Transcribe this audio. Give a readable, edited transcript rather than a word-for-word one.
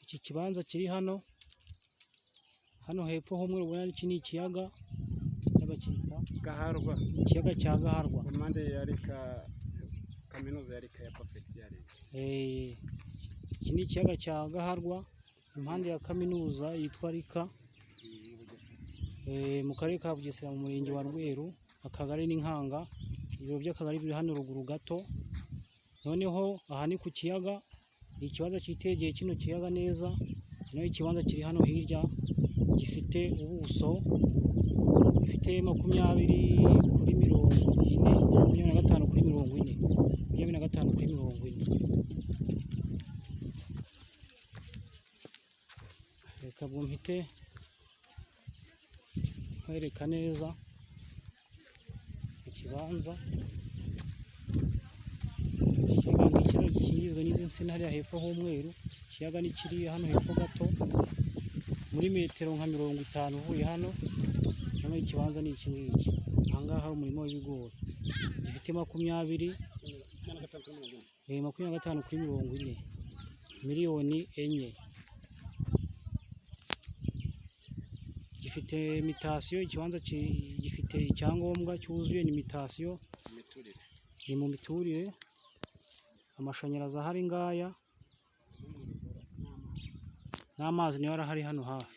Iki kibanza kiri hano, hano hepfo h'umweru ubona iki ni ikiyaga bacyita Gaharwa. Ikiyaga cya Gaharwa. Ku mpande ya RICA, kaminuza ya RICA ya Perfect ya RICA. Iki ni ikiyaga cya Gaharwa, impande ya kaminuza yitwa RICA, mu karere ka Bugesera, mu murenge wa Rweru, akagari ni Nkanga, ibiro by'akagari biri hano ruguru gato. Noneho aha ni ku kiyaga, ni ikibanza cyitegeye kino kiyaga neza. Noneho ikibanza kiri hano hirya gifite ubuso, gifite 20 kuri 40, 25 kuri 40, 25 kuri 40. Reka mpite nkwereka neza ikibanza. Ikiyaga ngiki rero gikingijwe n'izi nsina hariya hepfo h'umweru. Ikiyaga ni kiriya hano hepfo gato, muri metero nka 50 uvuye hano. Noneho ikibanza ni iki ngiki. Aha ngaha hari umurima w'ibigori, gifite 20, 25 kuri 40, miliyoni 4. Gifite mutation, ikibanza gifite icyangombwa cyuzuye, ni mutation, ni mu miturire. Amashanyarazi ahari ngaya, n'amazi niyo arahari hano hafi.